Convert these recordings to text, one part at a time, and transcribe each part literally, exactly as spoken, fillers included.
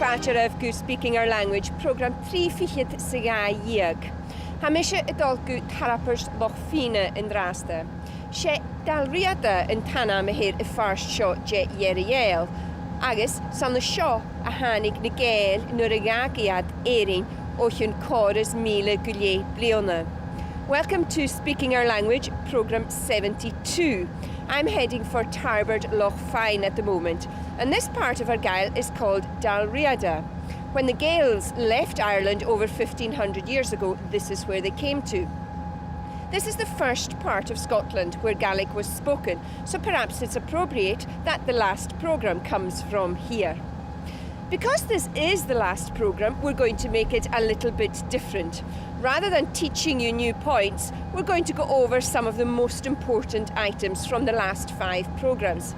Fàilte oirbh gu Speaking Our Language, prògram trì fichead 's a dhà dheug. Tha mise a' dol gu Tairbeart Loch Fìona an-dràsta. 'S e Dàl Riada an t-ainm a th' air a' phàirt seo de dh'Earra-Ghàidheal, agus 's ann an seo a thàinig na Gàidheil nuair a dh'fhàg iad Èirinn o chionn còrr is mìle gu leth bliadhna. Welcome to Speaking Our Language, programme seventy-two. I'm heading for Tairbeart Loch Fyne at the moment, and this part of Argyll is called Dàl Riada. When the Gaels left Ireland over fifteen hundred years ago, this is where they came to. This is the first part of Scotland where Gaelic was spoken, so perhaps it's appropriate that the last programme comes from here. Because this is the last programme, we're going to make it a little bit different. Rather than teaching you new points, we're going to go over some of the most important items from the last five programmes.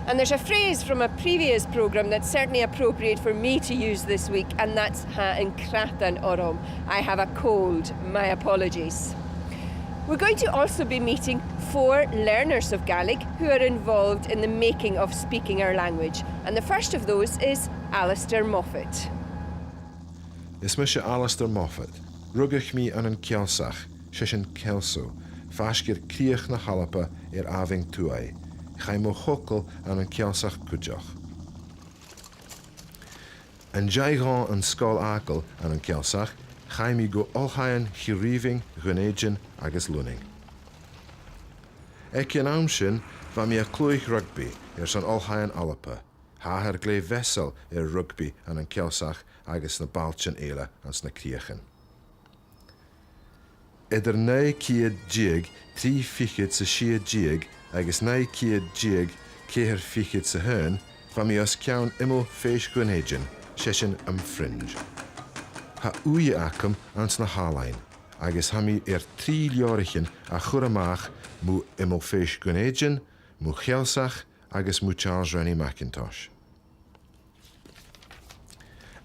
And there's a phrase from a previous programme that's certainly appropriate for me to use this week, and that's tha an cnatan orm. I have a cold. My apologies. We're going to also be meeting four learners of Gaelic who are involved in the making of Speaking Our Language, and the first of those is Alasdair Moffatt. Is mise Alasdair Moffatt. Rugadh mi ann an Cealsach, seisean Kelso, faisg air crìoch na h-Alba air Abhainn Tuaidh. Chaidh mo thogail ann an Cealsach cuideachd. An dèidh dhomh an sgoil fhàgail ann an Cealsach, chaidh mi gu oilthighean Chille Rìmhinn, Dhùn Èideann agus Lunnainn. Aig an àm sin, bha mi a' cluich rugbaidh airson Oilthighean Alba. Thathar glè mheasail air rugbaidh ann an Cealsach agus na bailtean eile anns na crìochan. Eadar naoi ceud deug trì fichead 's a sia deug agus naoi ceud deug ceithir fichead 's a h-aon, bha mi os cionn iomall Fèis Dhùn Èideann, seisean am Fringe. Tha ùidh agam anns na h-ealain, agus tha mi air trì leabhraichean a chur a-mach mu iomall Fèis Dhùn Èideann, mu Chealsach agus mu Charles Rennie Mackintosh.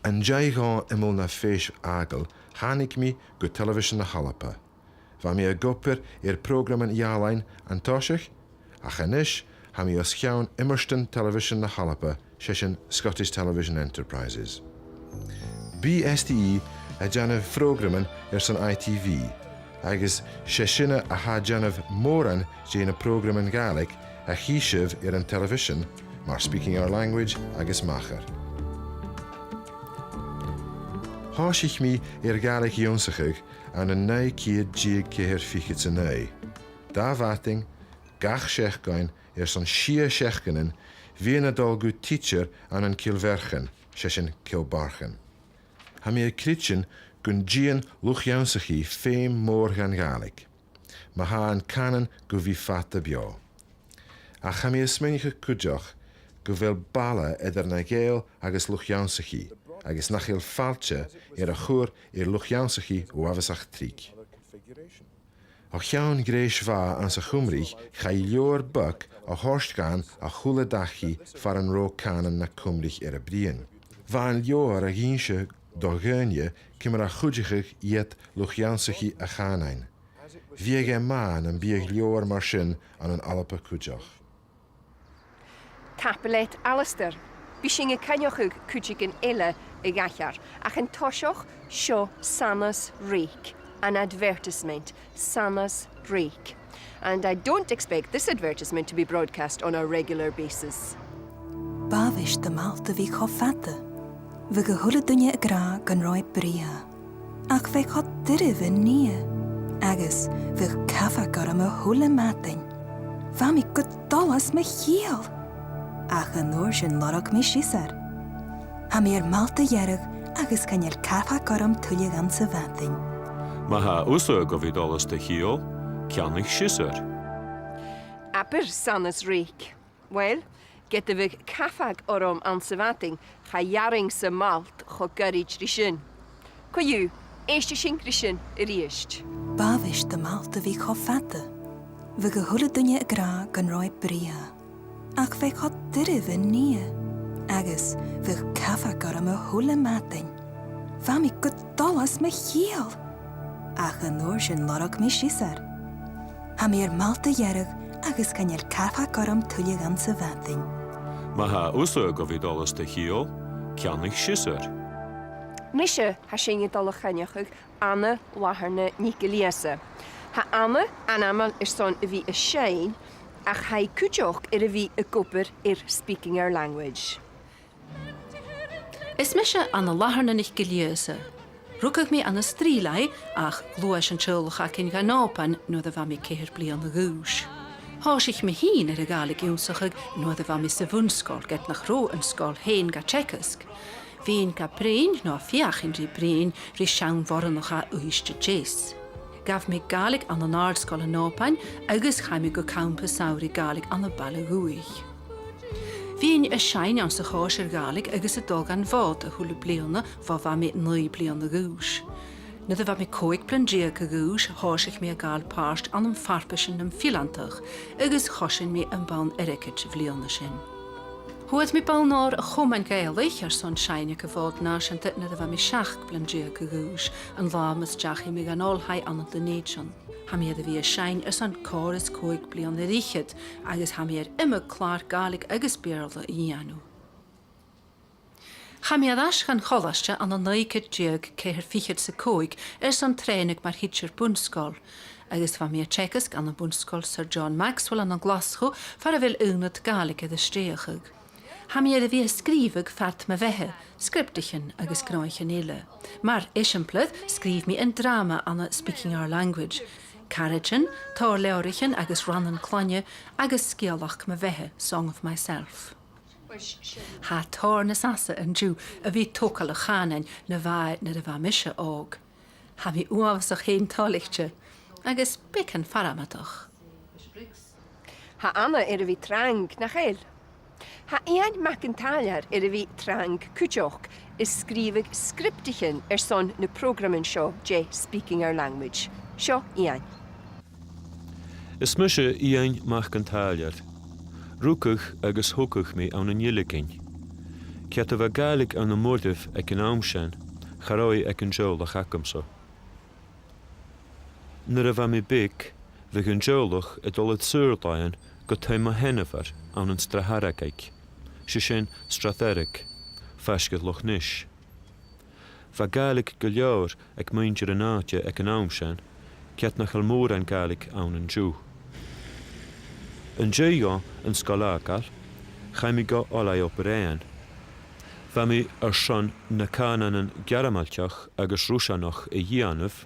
An dèidh dhomh iomall na fèis fhàgail, thàinig mi gu Telebhisean na h-Alba. Bha mi ag obair air prògraman ealain an toiseach, ach a-nis tha mi os cionn iomairtean Telebhisean na h-Alba, seisean Scottish Television Enterprises. Bidh S T E a' dèanamh phrògraman airson I T V, agus 's e sinne a tha a' dèanamh mòran de na prògraman Gàidhlig a chì sibh air an telebhisean, mar Speaking Our Language agus Machair. Thòisich mi air Gàidhlig ionnsachadh ann an naoi ceud deug ceithir fichead 's a naoi. Dà mhadainn gach seachdain airson sia seachdainean, bhithinn a' dol gu tidsear ann an Cill Mhearchain, seisean Kilbarchan. Tha mi a' creidsinn gun dìon luchd-ionnsachaidh feum mòr dhan Ghàidhlig, ma tha an cànan gu bhith fada beò. Ach tha mi a' smaoineachadh cuideachd gu bheil balla eadar na Gàidheil agus luchd-ionnsachaidh, agus nach eil fàilte air a chur air luchd-ionnsachaidh uabhasach tric. O chionn greis mhath anns a' Chuimrigh, chaidh leabhar beag a thoirt dhan a h-uile dachaigh far an robh cànan na Cuimrigh air a bruidhinn. Bha an leabhar ag innse do dhaoine ciamar a chuidicheadh iad luchd-ionnsachaidh a' chànain. Bhiodh e math nam biodh leabhar mar sin ann an Alba cuideachd. Tapadh leat, Alasdair. Bidh sinn a' coinneachadh cuideigin eile a dh'aithghearr, ach an toiseach, seo sanas reic, an advertisement, sanas reic. And I don't expect this advertisement to be broadcast on a regular basis. B' àbhaist do m' fhalt a bhith cho fada. Bhiodh a h-uile duine ag ràdh gun robh e brèagha. Ach bha e cho doirbh an nighe, agus bhiodh cabhag orm a h-uile madainn. Bha mi gu dol às mo chiall. Ach an uair sin lorg mi siosar. Tha mi air m' fhalt a ghearradh agus chan eil cabhag orm tuilleadh anns a' mhadainn. Ma tha thusa gu bhith dol às do chiall, ceannaich siosar. Abair sanas reic. Uill, ged a bhiodh cabhag orm anns a' mhadainn, cha ghearrainn-sa m' fhalt cho goirid ri sin. Co-dhiù, èistidh sinn ri sin a-rithist. B' àbhaist do m' fhalt a bhith cho fada. Bhiodh a h-uile duine ag ràdh gun robh e brèagha. Ach bha e cho doirbh an nighe, agus bhiodh cabhag orm a h-uile madainn. Bha mi gu dol às mo chiall. Ach an uair sin lorg mi siosar. Tha mi air m' fhalt a ghearradh agus chan eil cabhag orm tuilleadh anns a' mhadainn. Ma tha thusa gu bhith dol às do chiall, ceannaich siosar. Mise, tha sinn a' dol a choinneachadh Anna Latharna NicGillÌosa. Tha Anna ainmeil airson a bhith a' seinn, ach tha i cuideachd air a bhith ag obair air Speaking Our Language. Is mise Anna Latharna NicGillÌosa. Rugadh mi ann an Sruighlea, ach ghluais an teaghlach againn dhan Òban nuair a bha mi ceithir bliadhna a dh'aois. Thòisich mi fhìn air a' Ghàidhlig ionnsachadh nuair a bha mi sa bhun-sgoil, ged nach robh an sgoil fhèin ga teagasg. Bhithinn ga bruidhinn, no a' feuchainn ri bruidhinn, ri seann bhoireannach à Uibhist a Deas. Ghabh mi Gàidhlig ann an Àrd-sgoil an Òbain agus chaidh mi gu campa samhraidh Gàidhlig ann am Baile Dhubhthaich. Bhithinn a' seinn anns a' chòisir Ghàidhlig agus a' dol dhan Mhòd a h-uile bliadhna bho bha mi naoi bliadhna a dh'aois. Nuair a bha mi còig bliadhna deug a dh'aois, thòisich mi a' gabhail pàirt ann am farpaisean nam fileantach, agus choisinn mi am bonn airgid a' bhliadhna sin. Fhuair mi bonn òir a' Chomainn Ghàidhealaich airson seinn aig a' Mhòd Nàiseanta nuair a bha mi seachd bliadhna deug a dh'aois, an latha mus deachaidh mi dhan oilthigh ann an Dùn Èideann. Tha mi air a bhith a' seinn airson còrr is còig bliadhna air fhichead, agus tha mi air iomadh clàr Gàidhlig agus Beurla a dhèanamh. Chaidh mi air ais dhan cholaiste ann an naoi ceud deug ceithir fichead 's a còig airson trèanadh mar thidsear bun-sgoil, agus bha mi a' teagasg ann am Bun-sgoil Sir John Maxwell ann an Glaschu far a bheil aonad Gàidhlig air a stèidheachadh. Tha mi air a bhith a' sgrìobhadh fad mo bheatha, sgriobtaichean agus gnothaichean eile. Mar eisimpleir, sgrìobh mi an dràma ann an Speaking Our Language, caraidean, tòrr leabhraichean agus rannan cloinne, agus sgeulachd mo bheatha, Song of Myself. Tha e tòrr nas fhasa an-diugh a bhith a' togail a' chànain na bha e nuair a bha mise òg. Tha mi uabhasach fhèin toilichte agus beagan farmadach. Tha Anna air a bhith trang, nach eil? Tha Iain Mac an Tàilleir air a bhith trang cuideachd, a' sgrìobhadh sgriobtaichean airson na prògraman seo de Speaking Our Language. Seo Iain. Is mise Iain Mac an Tàilleir. Rugadh agus thogadh mi ann an Gilleagin. Ged a bha Gàidhlig ann am Moireibh aig an àm sin, cha robh i aig an teaghlach agamsa. Nuair a bha mi beag, bhiodh an teaghlach a' dol air saor-làithean gu taigh mo sheanmhair ann an Srath Fharagaig, 's e sin Srath Earraig, faisg air Loch Nis. Bha Gàidhlig gu leòr aig muinntir an àite aig an àm sin, ged nach eil mòran Gàidhlig ann an-diugh. An dèidh dhomh an sgoil fhàgail, chaidh mi gu Oilthigh Obar Dheathain. Bha mi airson na cànanan Gearmailteach agus Ruiseanach a dhèanamh,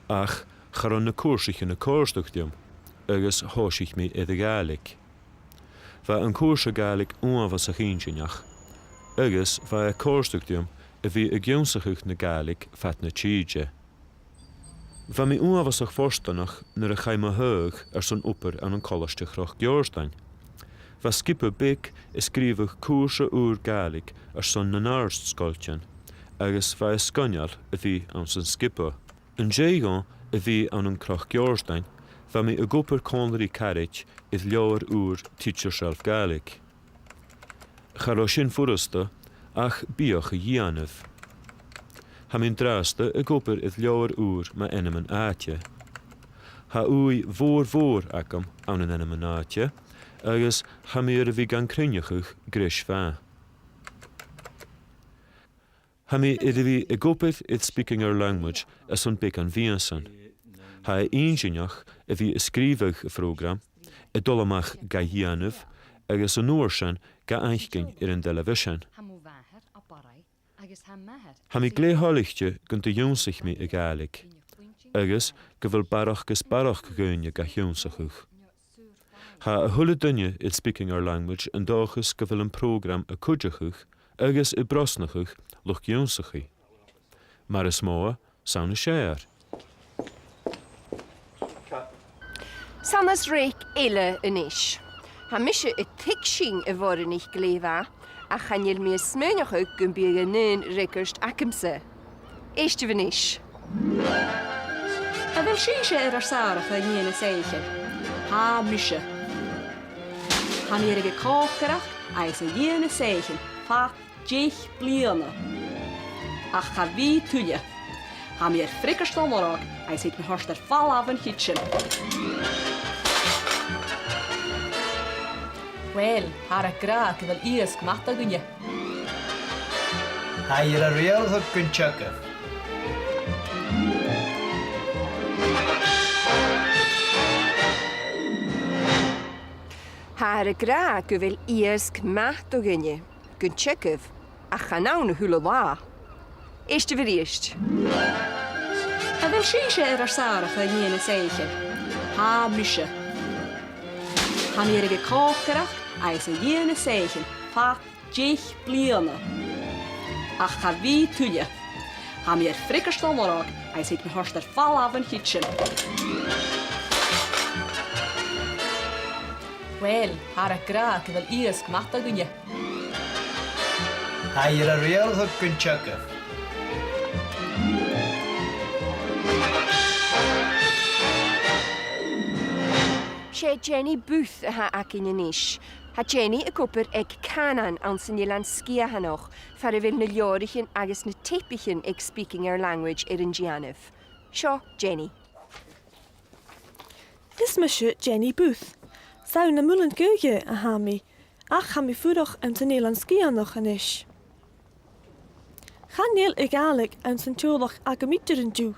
ach cha robh na cùrsaichean a' còrdadh rium, agus thòisich mi air a' Ghàidhlig. Bha an cùrsa Gàidhlig uabhasach inntinneach, agus bha e a' còrdadh rium a bhith ag ionnsachadh na Gàidhlig fad na tìde. Bha mi uabhasach fortanach nuair a chaidh mo thaghadh airson obair ann an Colaiste Chnoc Iòrdain. Bha sgioba beag a' sgrìobhadh cùrsa ùr Gàidhlig airson nan àrd-sgoiltean, agus bha e sgoinneil a bhith anns an sgioba. An dèidh dhomh a bhith ann an Cnoc Iòrdain, bha mi ag obair còmhla ri caraid air leabhar ùr Teach Yourself Gaelic. Cha robh sin furasta, ach bhiodh a dhèanamh. Tha mi an-dràsta ag obair air leabhar ùr mu ainmean-àite. Tha ùidh mhòr mhòr agam ann an ainmean-àite, agus tha mi air a bhith gan cruinneachadh greis mhath. Tha mi air a bhith ag obair air Speaking Our Language airson beagan mhìosan. Tha e inntinneach a bhith a' sgrìobhadh a' phrògram, a' dol a-mach ga dhèanamh, agus an uair sin ga fhaicinn air an telebhisean. Tha mi glè thoilichte gun do dh'ionnsaich mi a' Ghàidhlig, agus gu bheil barrachd is barrachd dhaoine ga h-ionnsachadh. Tha a h-uile duine air Speaking Our Language an dòchas gu bheil am prògram a' cuideachadh agus a' brosnachadh luchd-ionnsachaidh. Mar as motha, 's ann as fheàrr. 'S ann às reic eile a-nis. Tha mise a' tuigsinn a' bhoireannaich glè mhath, ach chan eil mi a' smaoineachadh gum bi an aon fhreagairt agamsa. Èistibh a-nis. A bheil sibhse air ur sàrachadh an Dìon as Fheuchainn? Tha mise. Tha mi air a bhith a' còcaireachd agus an Dìon as Fheuchainn fad deich bliadhna. Ach cha bhi tuilleadh. Tha mi air freagairt a lorg agus thèid mi a thoirt air falbh on chidsin. Uill, thathar ag ràdh gu bheil iasg mada againne. Tha i air a riaghladh gun teagamh. Thathar ag ràdh gu bheil iasg math do dhuine, gun teagamh, ach chan ann a h-uile latha. Èistibh a-rithist. A bheil sibhse air ur sàrachadh an-diugh nan soithichean? Tha mise. Tha mi air a bhith a' còcaireachd agus a' dìon nan soithichean fad deich bliadhna. Ach cha bhi tuilleadh. Tha mi air freagairt a lorg agus thèid mi a thoirt air falbh on chidsin. Uill, thathar ag ràdh gu bheil iasg math do dhuine. Tha i air a riaghladh gun teagamh. 'S e Jenny Booth a th' againn a-nis. Tha Jenny ag obair aig Cànan anns an Eilean Sgitheanach, far a bheil na leabhraichean agus na teipichean aig Speaking Our Language air an dèanamh. Seo Jenny. Is mise Jenny Booth. 'S ann à Muileann Gaoithe a tha mi, ach tha mi a' fuireach anns an Eilean Sgitheanach a-nis. Chan eil a' Ghàidhlig anns an teaghlach agam idir an-diugh,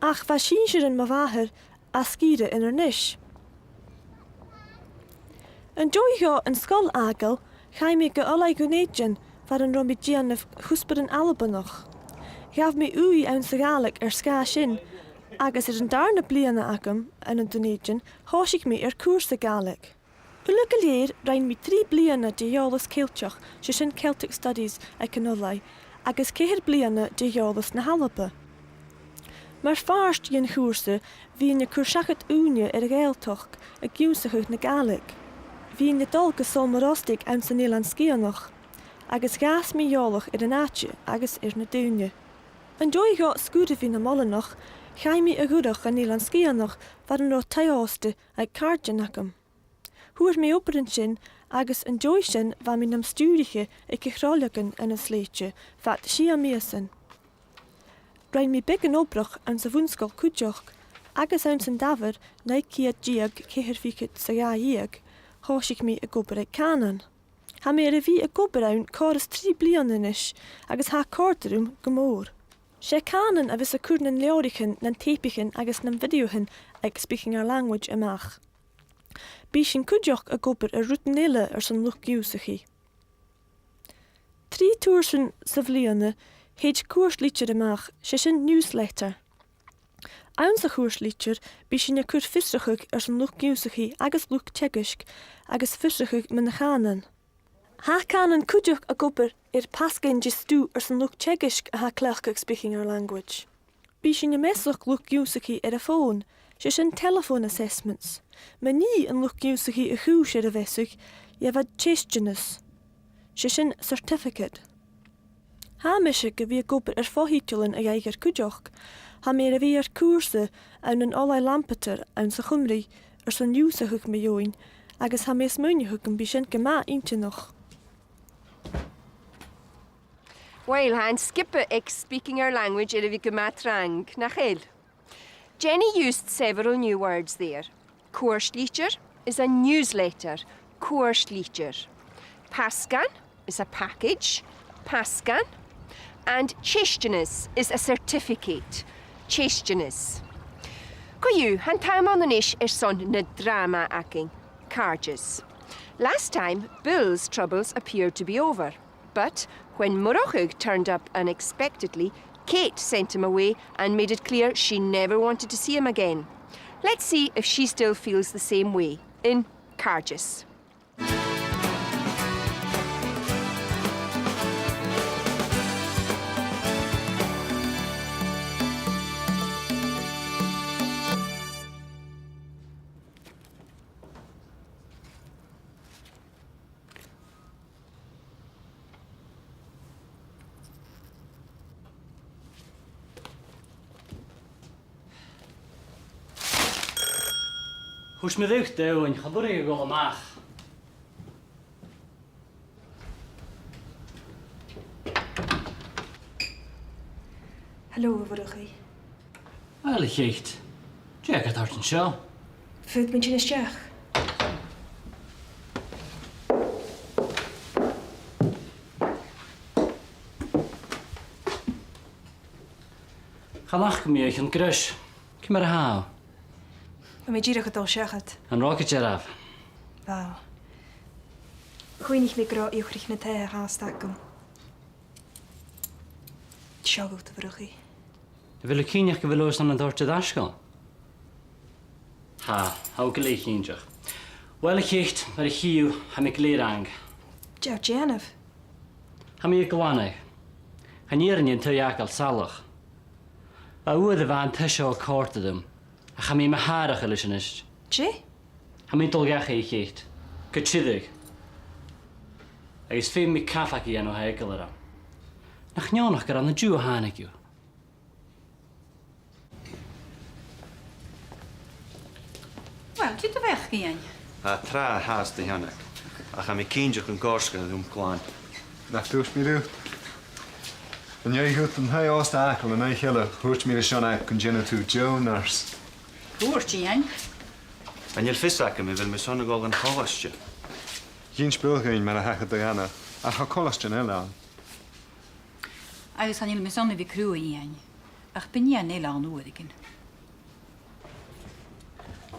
ach bha sinnsirean mo mhàthar à sgìre Inbhir Nis. An dèidh dhomh an sgoil fhàgail, chaidh mi gu Oilthigh Dhùn Èideann far an robh mi a' dèanamh cuspairean Albannach. Ghabh mi ùidh anns a' Ghàidhlig air sgàth sin, agus air an dàrna bliadhna agam ann an Dùn Èideann, thòisich mi air cùrsa Gàidhlig. Uile gu lèir rinn mi trì bliadhna de dh'eòlas Ceilteach, 's e sin Celtic Studies aig an oilthigh, agus ceithir bliadhna de dh'eòlas na h-Alba. Mar phàirt dhen chùrsa, bhithinn a' cur seachad ùine air a' Ghàidhealtachd ag ionnsachadh na Gàidhlig. Bhithinn a' dol gu Sabhal Mòr Ostaig anns an Eilean Sgitheanach, agus dh'fhàs mi eòlach air an àite agus air na daoine. An dèidh dhomh sgur a bhith nam oileanach, chaidh mi a dh'fhuireach dhan Eilean Sgitheanach far an robh taigh-òsta aig càirdean agam. Fhuair mi obair an sin, agus an dèidh sin bha mi nam stiùiriche aig a' Chròileagan ann an Slèite fad sia mìosan. Rinn mi beagan obrach anns a' bhun-sgoil cuideachd, agus anns an Dàmhair naoi ceud deug ceithir fichead 's a dhà dheug, thòisich mi ag obair aig Cànan. Tha mi air a bhith ag obair ann còrr is trì bliadhna a-nis, agus tha e a' còrdadh rium gu mòr. 'S e Cànan a bhios a' cur nan leabhraichean, nan teipichean agus nam bhidiothan aig Speaking Our Language a-mach. Bidh sinn cuideachd ag obair air rudan eile airson luchd-ionnsachaidh. Trì tursan sa bhliadhna, thèid cuairt-litir a-mach, 's e sin newsletter. Anns a' chuairt-litir, bidh sinn a' cur fiosrachadh airson luchd-ionnsachaidh agus luchd-teagaisg, agus fiosrachadh mun a' chànan. Tha Cànan cuideachd ag obair air pasgan de stuth airson luchd-teagaisg a tha a' cleachdadh Speaking Our Language. Bidh sinn a' measadh luchd-ionnsachaidh air a' fòn, 's e sin telephone assessments. Ma nì an luchd-ionnsachaidh a' chùis air a mheasadh, gheibh iad teisteanas, 's e sin certificate. Tha mise gu bhith ag obair air fo-thiotalan a dh'aithghearr cuideachd. Tha mi air a bhith air cùrsa ann an Oilthigh Lampeter anns a' Chuimrigh airson ionnsachadh mu dheidhinn, agus tha mi a' smaoineachadh gum bi sin gu math inntinneach. Uill, tha an sgioba aig Speaking Our Language air a bhith gu math trang, nach eil? Jenny used several new words there. Cuairt-litir is a newsletter, cuairt-litir. Pasgan is a package, pasgan. And teisteanas is a certificate, teisteanas. Co-dhiù, tha an t-àm ann a-nis airson na dràma againn, Càirdeas. Last time, Bill's troubles appeared to be over. But when Murchadh turned up unexpectedly, Kate sent him away and made it clear she never wanted to see him again. Let's see if she still feels the same way in Càirdeas. Thuirt mi riut, Eòghainn, cha b' urrainn dhomh a dhol a-mach. Hello, a Mhurchaidh. Uill, a Cheit, dè tha gad thoirt an seo? Faod mi tighinn a-steach? Chan fhaca mi thu o chionn greis. Ciamar a tha thu? Bha mi dìreach a' dol seachad. An robh gu dearbh? Bha. Chuimhnich mi gun robh iuchraichean an taighe fhathast agam. Seo dhut, a Mhurchaidh. A bheil thu cinnteach gu bheil thu airson an toirt air ais dhomh? Tha, tha thu glè chinnteach. Uill, a Cheit, mar a chì thu, tha mi glè trang. Dè tha thu a' dèanamh? Tha mi a' glanadh. Chan iarrainn an taigh fhàgail salach. Bha uair a bha an taigh seo a' còrdadh rium, ach tha mi ma thàrradh leis a-nis. Dè? Tha mi a' dol dhachaigh, a Cheit. Gu tìr. Agus feumaidh mi cabhag a dhèanamh, tha eagal orm. Nach neònach gur ann an-diugh a thàinig thu? Uill, dè do bheachd, Iain? Tha tràth fhathast a' tighinn, ach tha mi cinnteach gun còrdas e rium glan. Nach tuirt mi riut? An dèidh dhut an taigh fhathast fhàgail an oidhche eile, thuirt mi ri Seonag gun dèanadh tu deagh nurse. Thuirt, Iain. Chan eil fhios agam a bheil mi airson a dhol dhan cholaiste. Dh'inns Bill dhuinn mar a thachair do Anna, ach tha colaistean eile ann. Agus chan eil mi airson a bhith cruaidh, Iain, ach bidh nighean eile ann uaireigin.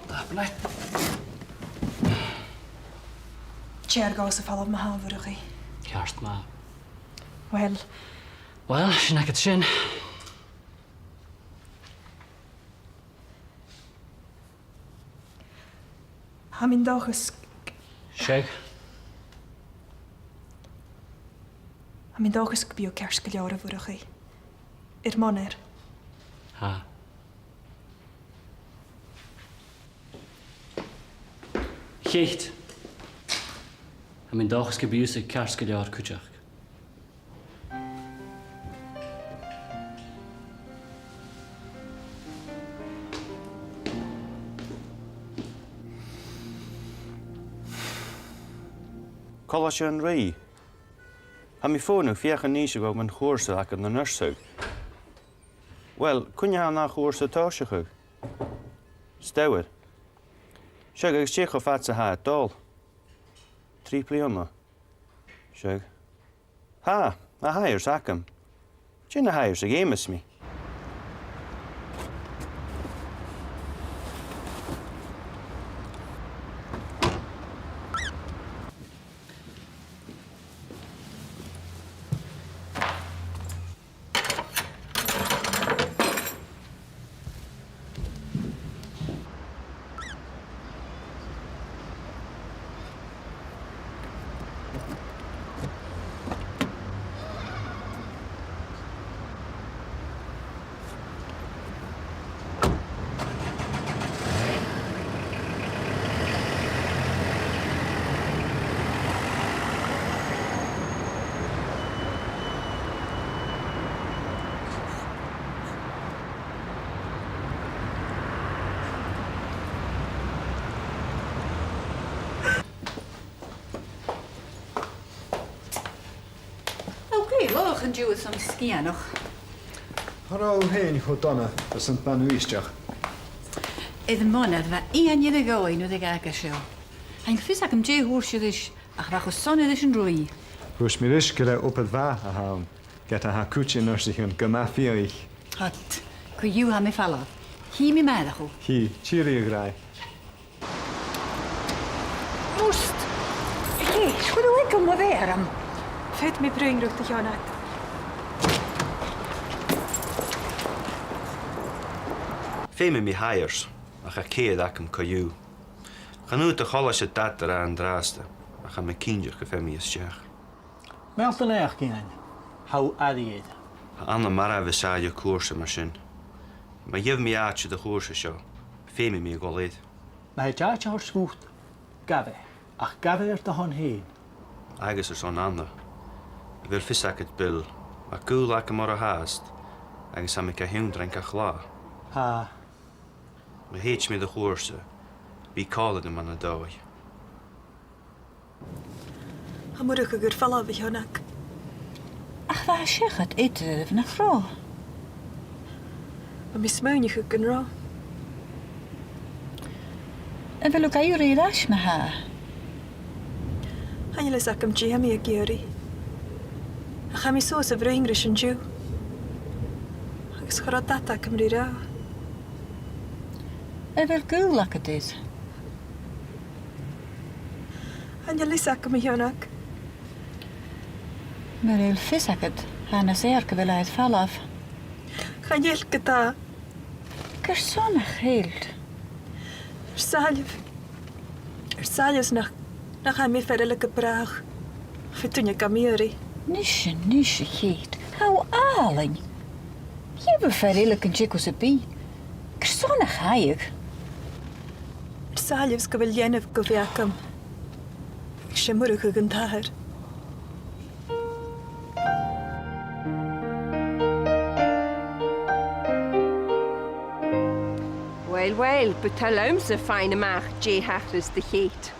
Tapadh leat. Tha e air dhòmhsa falbh ma-thà, a Mhurchaidh. Ceart ma-thà. Uill. Uill, sin agad sin. Tha mi an dòchas. Seadh. Tha mi an dòchas gum bi thu ceart gu leòr, a Mhurchaidh. Air m' onair. Tha. Cheit. Tha mi an dòchas gum bi thusa ceart gu leòr cuideachd. Colaiste an Rìgh. Tha mi a' fònadh feuch an innis iad dhomh mun chùrsa aca na nursaichean. Uill, cuin a tha an ath chùrsa a' tòiseachadh? Stòr. Seadh, agus dè cho fada 's a tha e a' dol? Trì bliadhna. Seadh. Tha, tha Highers agam. Dè na Highers a dh'fheumas mi? Tha thu glè laghach an-diugh airson sgianach. Cha robh thu fhèin cho dona ri son ban-uisgeach. Air m' onair, bha Iain air a dhòigh nuair a dh'fhàg e seo. Chan eil fhios agam dè thuirt e ris, ach bha e cho sona ris an Rìgh. Thuirt mi ris gur e obair mhath a th' ann, ged a tha cuid de nursaichean gu math fiadhaich. Tha, co-dhiù tha mi a' falbh. Chì mi a-màireach thu. Chì, tìoraidh, a ghràidh. Rust! A Cheit, a bheil thu eagalach air mo bheatha orm? Faodaidh mi bruidhinn riut, a Sheonag. Feumaidh mi Highers, ach tha cead agam co-dhiù. Chan fhaod a' cholaiste dad a ràdh an-dràsta, ach tha mi cinnteach gum feum mi a-steach. Meal do naidheachd, Iain. Tha thu airidh air. Tha Anna marbh às dèidh cùrsa mar sin. Ma gheibh mi àite dhan chùrsa seo, feumaidh mi a dhol air. Ma thèid àite thoirt dhut, gabh e, ach gabh e air do shon fhèin. Agus airson Anna. A bheil fios agad, Bill, tha gaol agam oirre fhathast, agus tha mi ga thionndadh gach latha. Tha. Ma thèid mi dhan chùrsa, bidh còmhla rium ann an dòigh. Tha Murchadh air falbh, a Sheonag. Ach bha e seachad eadaraibh, nach robh? Bha mi a' smaoineachadh gun robh. A bheil thu ga iarraidh air ais, ma-thà? Chan eil fhios agam dè tha mi ag iarraidh. Ach tha mi suas a bhruidhinn ris an-diugh. Tha Agus cha robh dad agam ri ràdh. A bheil gaol agad air? Chan eil fhios agam, a Sheonag. Mura bheil fios agad, tha e nas fheàrr gu bheil e air falbh. Chan eil, gu dà. Carson nach eil? Air sàillibh. Air sàillibh 's nach, nach fhaigh mi fear eile gu bràth. Feumaidh duine gam iarraidh. Nise, nise, a Cheit. Tha thu àlainn. Gheibh thu fear eile gun teagamh sam bith. Carson nach fhaigheadh? Air sàillibh 's gu bheil leanabh gu bhith agam. Bhiodh e a' murachadh an t-Athair. Uill, uill, bu toil leamsa faighinn a-mach dè thachras do Cheit.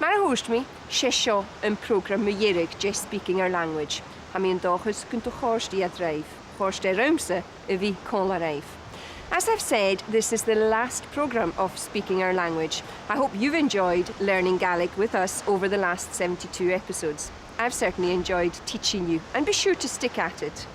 Mar a thuirt mi, 's e seo am prògram mu dheireadh de Speaking Our Language. Tha mi an dòchas gun do chòrd iad ribh. Chòrd e riumsa a bhith còmhla ribh. As I've said, this is the last programme of Speaking Our Language. I hope you've enjoyed learning Gaelic with us over the last seventy-two episodes. I've certainly enjoyed teaching you, and be sure to stick at it.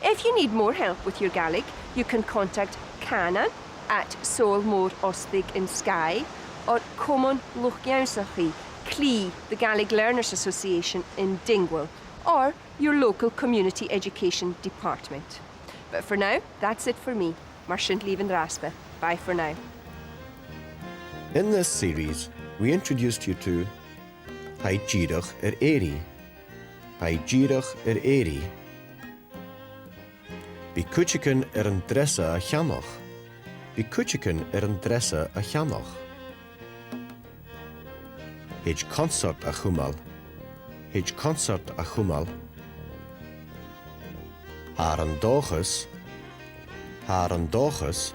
If you need more help with your Gaelic, you can contact Cànan at Sabhal Mòr Ostaig an Skye or Comann Luchd-Ionnsachaidh Clì, the Gaelic Learners Association in Dingwall, or your local community education department. But for now, that's it for me. Mar sin leibh an-dràsta. Bye for now. In this series, we introduced you to Tha i dìreach air èirigh. Tha i dìreach air èirigh. Bidh cuideigin air an dreasa a cheannach. Bidh cuideigin air an dreasa a cheannach. Thèid consairt a chumail. Thèid consairt a chumail. Thathar an dòchas. Thathar an dòchas.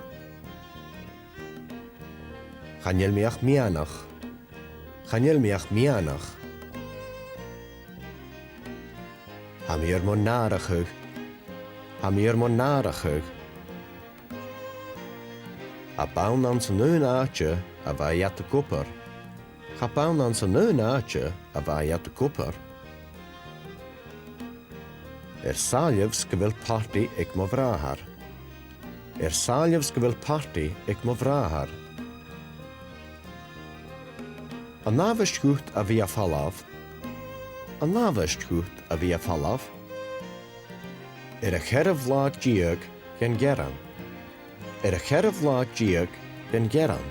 Chan eil mi ach meadhanach. Chan eil mi ach meadhanach. Tha mi air mo nàrachadh. Tha mi air mo nàrachadh. Cha b' ann anns an aon àite a bha iad ag obair. Cha b' ann anns an aon àite a bha iad ag obair. Air sàillibh 's gu bheil pàrtaidh aig mo bhràthair. Air sàillibh 's gu bheil pàrtaidh aig mo bhràthair. An àbhaist dhut a bhith a' falbh? An àbhaist dhut a bhith a' falbh? Air a' cheathramh latha deug dhen Ghearran. Air a' cheathramh latha deug dhen Ghearran.